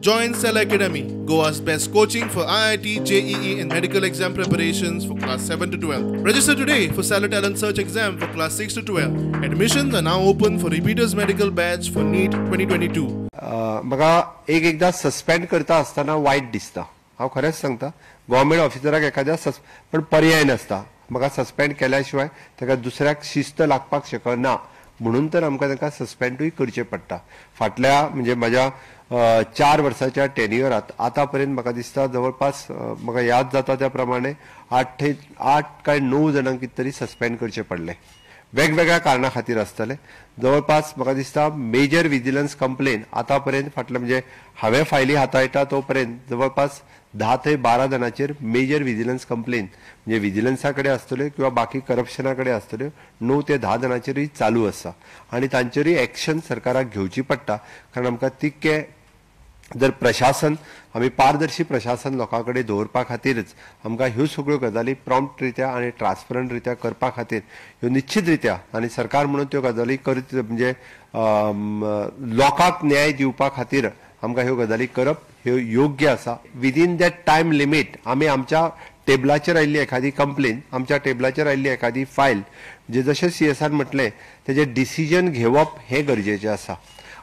Join Cell Academy, Goa's best coaching for IIT, JEE and medical exam preparations for class 7 to 12. Register today for Stellar Talent Search exam for class 6 to 12. Admissions are now open for repeaters medical batch for NEET 2022. म्हाका एक एकदां suspend करता आसतना वायट दिसता. हांव खरेंच सांगता, गव्हर्मेंट ऑफिसराक एखाद्या पण पर्याय नासता. म्हाका सस्पेंड केल्या शिवाय ताका दुसऱ्याक शिस्त लागपाक शकना, म्हणून तर आमकां तांकां सस्पेंडूय करचें पडटा. फाटल्या म्हणजे म्हाज्या 4 वर्साच्या टेन्युअरात आतां पर्यंत म्हाका दिसता जवळपास म्हाका याद जाता त्या प्रमाणे 8 काय 9 जाणांक कितें तरी सस्पेंड करचें पडलें, वेगवेगळ्या कारणां खातीर आसतलें. जवळपास म्हाका दिसता मेजर विजिलन्स कंप्लेन आतां पर्यंत फाटल्या म्हणजे हांवें फायली हाताळटा तो पर्यंत जवळपास 10 ते 12 जाणांचेर मेजर विजिलन्स कंप्लेन म्हणजे विजिलन्सा कडेन आसतल्यो किंवा बाकी करप्शना कडेन आसतल्यो 9 ते 10 जाणांचेरूय चालू आसा आनी तांचेरूय एक्शन सरकाराक घेवची पडटा. कारण आमकां तितकें जर प्रशासन आमी पारदर्शी प्रशासन लोकां कडेन दवरपा खातीरच आमकां ह्यो सगळ्यो गजाली प्रॉम्प्ट रित्या आनी ट्रान्सपरंट रित्या करपा खातीर ह्यो निश्चित रित्या आनी सरकार म्हणून त्यो गजाली करत म्हणजे लोकांक न्याय दिवपा खातीर आमकां ह्यो गजाली करप ह्यो योग्य आसा. विदीन that time limit आमी आमच्या टेबलाचेर आयिल्ली एखादी कंप्लेन, आमच्या टेबलाचेर आयिल्ली एखादी फायल म्हणजे जशें सीएसआर म्हटलें तेजें डिसिजन घेवप हें गरजेचें आसा.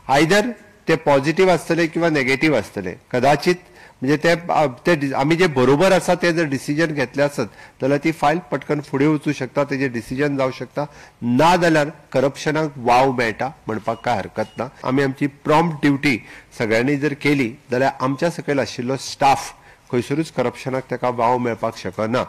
आयदर ते पॉझिटिव्ह आसतले किंवा नेगेटिव्ह आसतले, कदाचित म्हणजे ते आमी जे बरोबर आसा ते जर डिसिजन घेतले आसत जाल्यार ती फायल पटकन फुडें वचूं शकता, तेजें डिसिजन जावं शकता. ना जाल्यार करप्शनाक वाव मेळटा म्हणपाक कांय हरकत ना. आमी आमची प्रॉम्प्ट ड्युटी सगळ्यांनी जर केली जाल्यार आमच्या सकयल आशिल्लो स्टाफ खंयसरूच करप्शनाक ताका वाव मेळपाक शकना.